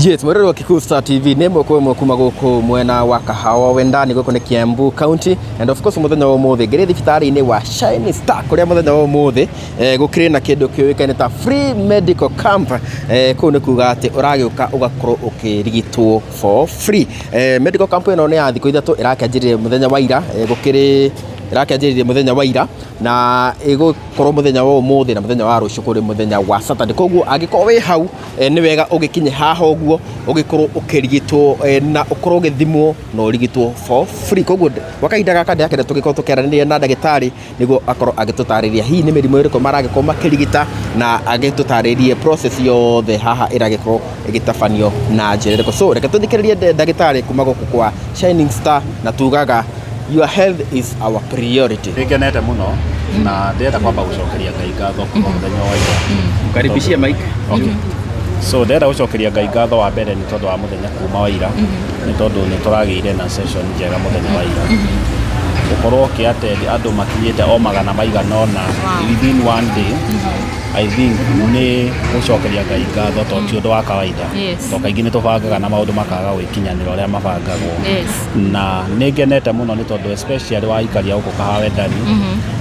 Yes, mwĩrori wa Kikuyu Star TV nĩ ĩmwe kwa ĩmwe kuma gũkũ mwena wa Kahawa Wendani, gũkũ nĩ Kiambu County, and of course mũthenya wa ũmũthĩ ngĩrĩ thibitarĩ-inĩ wa Shine Star kũrĩa mũthenya wa ũmũthĩ gũkĩrĩ na kĩndũ kĩũĩkaine ta free medical camp. Kũu nĩ kuga atĩ ũragĩũka ũgakorwo ũkĩrigitwo for free. Medical camp ĩno nĩ ya thikũ 3, ĩrakĩanjĩrĩria mũthenya wa ira, gũkĩrĩ ĩrakĩanjĩrĩria mũthenya wa ira na ĩgũkorwo mũthenya wa ũmũthĩ na mũthenya wa rũciũ kũrĩ mũthenya wa Saturday. Koguo angĩkorwo wĩ hau, nĩ wega ũgĩkinye haha ũguo ũgĩkorwo ũkĩrigitwo, na ũkorwo ũgĩthimwo na ũrigitwo for free. Koguo gwa kahinda gaka ndĩrakenda tũgĩkorwo tũkĩaranĩria na ndagĩtarĩ nĩguo akorwo agĩtũtarĩria hihi nĩ mĩrimũ ĩrĩkũ maragĩkorwo makĩrigita na agĩtũtarĩrie process yothe haha ĩragĩkorwo ĩgĩtabanio na njĩra ĩrĩkũ. So reke tũthikĩrĩrie ndagĩtarĩ kuma gũkũ kwa Shining Star, na tugaga your health is our priority. Nĩngenete mũno na ndĩrenda kwamba gũcokeria Ngai ngatho kuma mũthenya wa ira. Karibishia mic. Okay. So ndĩrenda gũcokeria Ngai ngatho wa mbere nĩ tondũ wa mũthenya kuma wa ira, nĩ tondũ nĩ tũragĩire na session njega mũthenya wa ira. Gũkorwo ũkĩattend andũ makinyĩte o magana maigana ũna within one day, I think nĩ gũcokeria Ngai ngatho tondũ ti ũndũ wa kawaida. Tondũ kaingĩ nĩ tũbangaga na maũndũ makaga gwĩkinyanĩra ũrĩa mabangagwo. Na nĩ ngenete mũno nĩ tondũ especially wa aikaria gũkũ Kahawendani,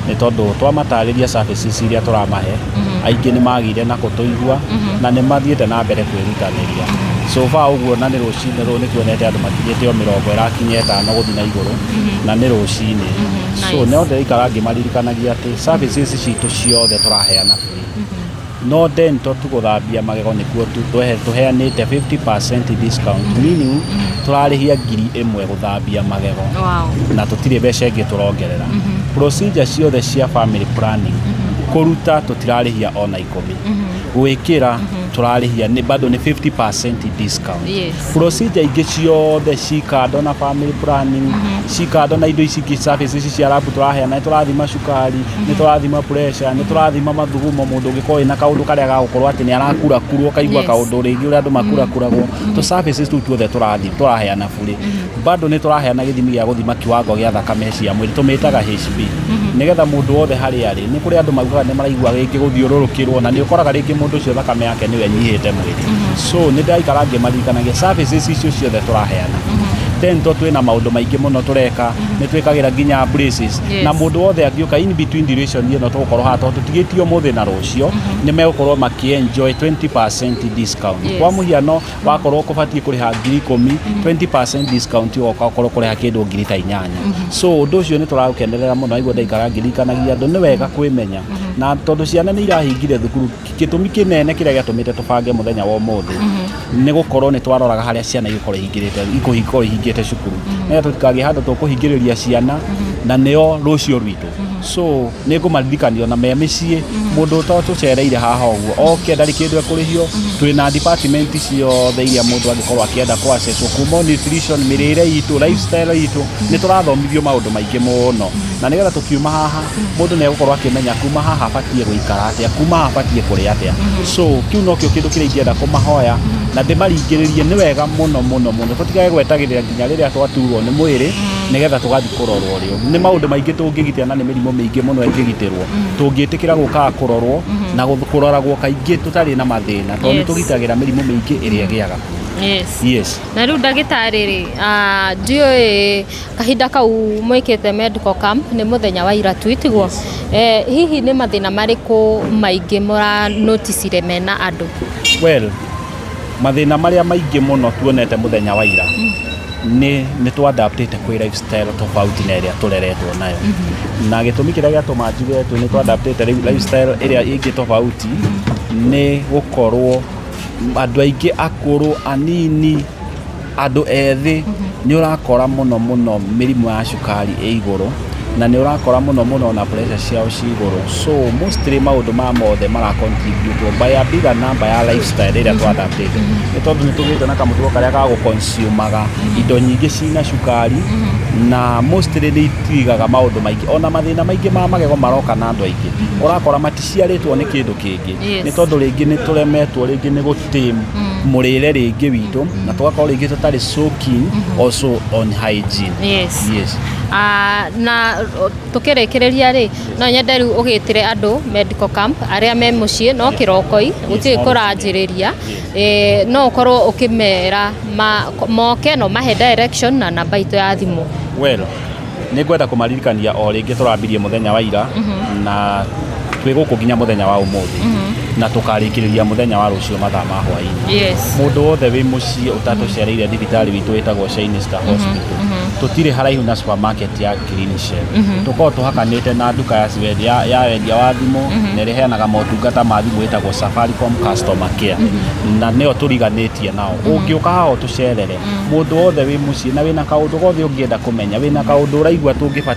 nĩ tondũ twamatarĩria services iria tũramahe, aingĩ nĩ magĩire na kũtũigua na nĩ mathiĩte na mbere kwĩrutanĩria. So far ũguo, na nĩ rũcinĩ rũrũ, nĩ tuonete andũ makinyĩte o 45 gũthiĩ na igũrũ na nĩ rũcinĩ. So no ndĩraikara ngĩmaririkanagia atĩ services citũ ciothe tũraheana free, no dental tu, gũthambia magego nĩkuo tu tũheanĩte 50% discount, meaning tũrarĩhia 1000 gũthambia magego na tũtirĩ mbeca ĩngĩ tũrongerera. Procedure ciothe cia family planning, kũruta tũtirarĩhia ona 10, gwĩkĩra tũrarĩhia nĩ bado nĩ 50% discount. Procedure ingĩ ciothe cikando na family planning, cikando na indo ici ingĩ, services ici cia lab tũraheana, nĩ tũrathima cukari, nĩ tũrathima pressure, nĩ tũrathima mathugumo, mũndũ ũngĩkorwo wĩna kaũndũ karĩa gagũkorwo atĩ nĩ arakurakurwo kaigua kaũndũ rĩngĩ ũrĩa andũ makurakuragwo, tũ services tũu tuothe tũrathi tũraheana bure. Bado nĩ tũraheana gĩthimi gĩa gũthima kiwango gĩa thakame cia mwĩrĩ, tũmĩtaga HB, nĩgetha mũndũ wothe harĩa arĩ. Nĩ kũrĩ andũ maugaga nĩ maraigua rĩngĩ gũthiũrũrũkĩrwo, na nĩ ũkoraga rĩngĩ mũndũ ũcio thakame yake nĩwe ĩnyihĩte mwĩrĩ. So nĩ ndĩraikara ngĩmaririkanagia services icio ciothe tũraheana. Dental twĩna maũndũ maingĩ mũno tũreka, nĩ twĩkagĩra nginya braces na mũndũ wothe angĩũka in between duration ĩno tũgũkorwo haha, tondũ tũtigĩtio ũmũthĩ na rũciũ, nĩ megũkorwo makĩenjoy 20% discount. Kwa mũhiano, wakorwo ũbatiĩ kũrĩha 10,000, 20% discount ũgoka ũkorwo kũrĩha kĩndũ ngiri ta 8. So ũndũ ũcio nĩ tũraũkenerera mũno. Aigua ndaikara ngĩririkanagia andũ nĩ wega kwĩmenya, na tondũ ciana nĩ irahingire thukuru, gĩtũmi kĩnene kĩrĩa gĩatũmĩte tũbange mũthenya wa ũmũthĩ nĩ gũkorwo nĩ twaroraga harĩa ciana igũkorwo ihingĩrĩte, ikũhingwo ihingĩte cukuru, nĩgetha tũtikagĩe handũ tũkũhingĩrĩria ciana na nĩo rũciũ rwitũ. So nĩ ngũmaririkania ona me mĩciĩ, mũndũ ũtatũcereire haha ũguo oke ndarĩ kĩndũ ekũrĩhio. Twĩna department ciothe iria mũndũ angĩkorwo akĩenda kũ-access, kuma nutrition, mĩrĩre itũ, lifestyle itũ, nĩ tũrathomithio maũndũ maingĩ mũno, na nĩgetha tũkiuma haha mũndũ nĩ egũkorwo akĩmenya kuma haha abatiĩ gũikara atĩa, kuma haha abatiĩ kũrĩa atĩa. So kĩu nokĩo kĩndũ kĩrĩa ingĩenda kũmahoya na ndĩmaringĩrĩrie. Nĩ wega mũno mũno mũno tũtigage gwetagĩrĩra nginya rĩrĩa twaturwo nĩ mwĩrĩ nĩgetha tũgathiĩ kũrorwo rĩo. Nĩ maũndũ maingĩ tũngĩgitĩra na nĩ mĩrimũ mĩingĩ mũno ĩngĩgitĩrwo tũngĩtĩkĩra gũkaga kũrorwo na kũroragwo kaingĩ tũtarĩ na mathĩna, tondũ nĩ tũgitagĩra mĩrimũ mĩingĩ ĩrĩa ĩgĩaga kuo. Na rĩu ndagĩtarĩ rĩ, ndiũĩ kahinda kau mwĩkĩte medical camp nĩ mũthenya wa ira tu, itiguo? Hihi nĩ mathĩna marĩkũ maingĩ mũranoticire mena andũ? Well, mathĩna marĩa maingĩ mũno tuonete mũthenya wa ira nĩ twadaptĩte kwĩ lifestyle tofauti na ĩrĩa tũreretwo nayo, na gĩtũmi kĩrĩa gĩatũma njuge atĩ nĩ twadaptĩte rĩu lifestyle ĩrĩa ĩngĩ tofauti nĩ gũkorwo andũ aingĩ, akũrũ, anini, andũ ethĩ, nĩ ũrakora mũno mũno mĩrimũ ya cukari ĩ igũrũ, na nĩ ũrakora mũno mũno na pressure ciao ci igũrũ. So mostly maũndũ maya mothe mara contribute by a bigger number ya lifestyle ĩrĩa twadaptĩte, nĩ tondũ nĩ tũgĩte na kamũtugo karĩa ga gũconsumaga indo nyingĩ cina cukari, na mostly nĩ itigaga maũndũ maingĩ, ona mathĩna maingĩ ma magego maroka na andũ aingĩ ũrakora maticiarĩtwo nĩ kĩndũ kĩngĩ, nĩ tondũ rĩngĩ nĩ tũremetwo rĩngĩ nĩ gũtame mũrĩre rĩngĩ witũ, na tũgakorwo rĩngĩ tũtarĩ so keen also on hygiene. Ah, na tukĩrĩkĩrĩria rĩ, no nyende rĩu ũgĩtĩre andũ medical camp arĩa me mũciĩ no kĩroko-i gũtirĩ no kũranjĩrĩria. No ũkorwo ũkĩmera moke no mahe direction na namba itũ ya thimũ. Well, nĩ ngwenda kũmaririkania o rĩngĩ tũrambirie mũthenya wa ira na twĩ gũkũ nginya mũthenya wa ũmũthĩ na tũkarĩkĩrĩria mũthenya wa rũciũ mathaa ma hwaĩ-inĩ. Mũndũ wothe wĩ mũciĩ ũtatũcereire thibitarĩ witũ wĩtagwo Shine Star Hospital, tũtirĩ haraihu na supermarket ya Clean Shelf, tũkoragwo tũhakanĩte na nduka ya wendia wa thimũ na ĩrĩa ĩheanaga motungata ma thimũ ĩtagwo Safaricom Customer Care, na nĩyo tũriganĩtie nao. Ũngĩũka haha ũtũcerere, mũndũ wothe wĩ mũciĩ na wĩna kaũndũ gothe ũngĩenda kũmenya, wĩna kaũndũ ũraigua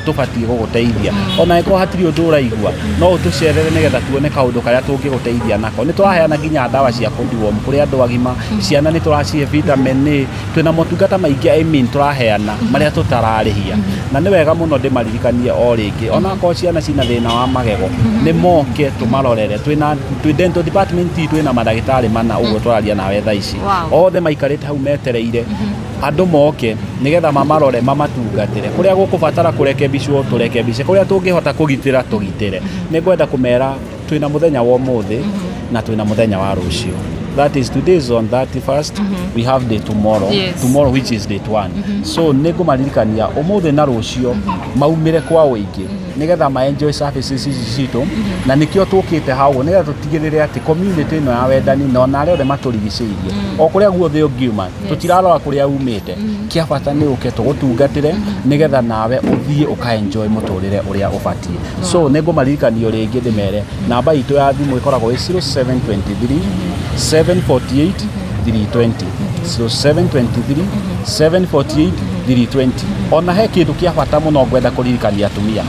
tũbatiĩ gũgũteithia, ona angĩkorwo hatirĩ ũndũ ũraigua, no ũtũcerere nĩgetha tuone kaũndũ karĩa tũngĩgũteithia nako. Nĩ tũraheana nginya ndawa cia kũdeworm kũrĩ andũ agima, ciana nĩ tũracihe vitamin A, twĩna motungata maingĩ, I mean, tũraheana marĩa tũtararĩhia. Na nĩ wega mũno ndĩmaririkanie o rĩngĩ, onakorwo ciana cina thĩna wa magego, nĩ moke tũmarorere. Twĩna twĩ dental department itũ, twĩna mandagĩtarĩ mana ũguo tũraria nawe thaa ici. Othe maikarĩte hau metereire andũ moke nĩgetha mamarore, mamatungatĩre. Kũrĩa gũkũbatara kũrekebicwo, tũrekebice. Kũrĩa tũngĩhota kũgitĩra, tũgitĩre. Nĩ ngwenda kũmera twĩna mũthenya wa ũmũthĩ na twĩna mũthenya wa rũciũ. That is, today is on 31st, we have day tomorrow, tomorrow which is date 1. So nĩ ngũmaririkania ũmũthĩ na rũciũ maumĩre kwa ũingĩ nĩgetha ma enjoy services ici citũ, na nĩkĩo tũkĩte hau nĩgetha tũtigĩrĩre atĩ community ĩno ya wendani na ona arĩa othe matũrigicĩirie, o kũrĩa guothe ũngiuma, tũtirarora kũrĩa umĩte, kĩa bata nĩ ũke tũgũtungatĩre nĩgetha nawe ũthiĩ ũka enjoy mũtũrĩre ũrĩa ũbatiĩ. So nĩ ngũmaririkanio rĩngĩ ndĩmere namba itũ ya thimũ ĩkoragwo ĩ 0723 748 320, 0723 748 320. Ona he kĩndũ kĩa bata mũno ngwenda kũririkania atumia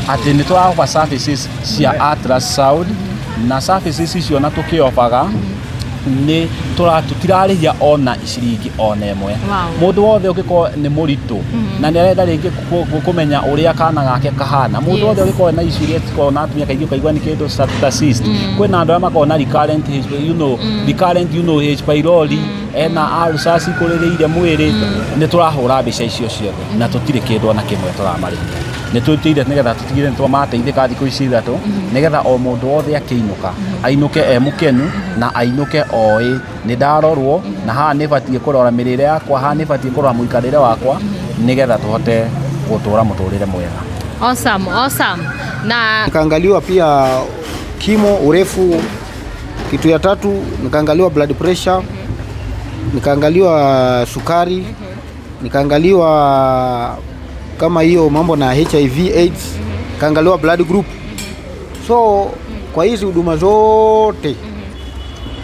atĩ nĩ tũraofa services cia ultrasound, na services icio na tũkĩobaga nĩ tũtirarĩhia ona ciringi ona ĩmwe. Mũndũ wothe ũngĩkorwo nĩ mũritũ na nĩ arenda rĩngĩ kũmenya ũrĩa kana gake kahana, mũndũ wothe ũngĩkorwo na issue iria cikoragwo na atumia kaingĩ, ũkaigua nĩ kĩndũ ta cyst, kwĩna andũ arĩa makoragwo na recurrent recurrent H pylori, ena ulcers ikũrĩrĩire mwĩrĩ, nĩ tũrahũra mbica icio ciothe na tũtirĩ kĩndũ ona kĩmwe tũramarĩhia. Nĩ twĩtĩire nĩgetha tũtigĩrĩre nĩ twamateithĩka thikũ ici 3, nĩgetha o mũndũ wothe akĩinũka ainũke e mũkenu na ainũke oĩ nĩ ndarorwo, na haha nĩ batiĩ kũrora mĩrĩre yakwa, haha nĩ batiĩ kũrora mũikarĩre wakwa nĩgetha tũhote gũtũra mũtũrĩre mwega. Awesome, awesome. Na Nikaangaliwa pia kimo, urefu. Kitu ya tatu nikaangaliwa blood pressure, nikaangaliwa sukari, nikaangaliwa kama hiyo mambo na HIV AIDS, nikaangaliwa blood group. So kwa hizi huduma zote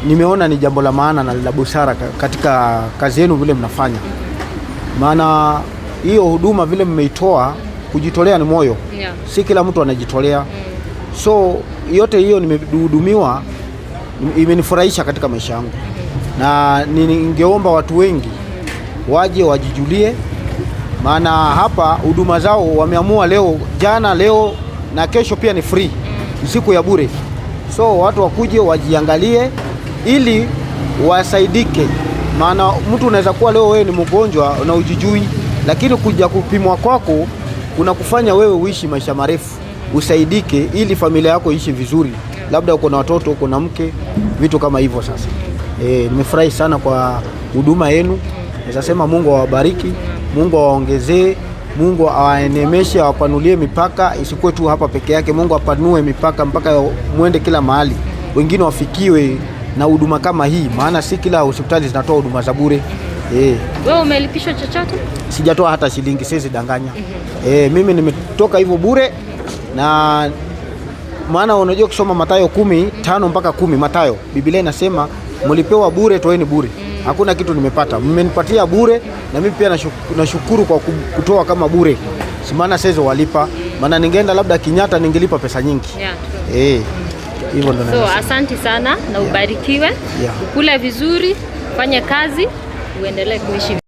nimeona ni jambo la maana na la busara katika kazi yenu vile mnafanya, maana hiyo huduma vile mmeitoa, kujitolea ni moyo, si kila mtu anajitolea. So yote hiyo nimehudumiwa, imenifurahisha katika maisha yangu, na ningeomba watu wengi waje wajijulie, maana hapa huduma zao wameamua leo, jana, leo na kesho pia ni free, ni siku ya bure. So watu wakuje wajiangalie ili wasaidike, maana mtu unaweza kuwa leo wewe ni mgonjwa na ujijui, lakini kuja kupimwa kwako kunakufanya wewe uishi maisha marefu, usaidike ili familia yako iishi vizuri, labda uko na watoto, uko na mke, vitu kama hivyo. Sasa nimefurahi sana kwa huduma yenu. Naweza sema Mungu awabariki, Mungu awaongezee, Mungu awaenemeshe, awapanulie mipaka, isikuwe tu hapa peke yake. Mungu apanue mipaka mpaka muende kila mahali, wengine wafikiwe na huduma kama hii, maana si kila hospitali zinatoa huduma za bure. Wewe umelipishwa chochote? Sijatoa hata shilingi, siwezi danganya. Mimi nimetoka hivyo bure, na maana unajua ukisoma Mathayo 10:5 mpaka 10, Mathayo, Biblia inasema mlipewa bure, toeni bure. Hakuna kitu nimepata, mmenipatia bure, na mimi pia nashukuru kwa kutoa kama bure, si maana siwezi walipa, maana ningeenda labda Kenyatta ningelipa pesa nyingi. Yeah, true. Hivyo ndo So naweza sema. asante sana na ubarikiwe. Ukule vizuri, fanye kazi, uendelee kuishi.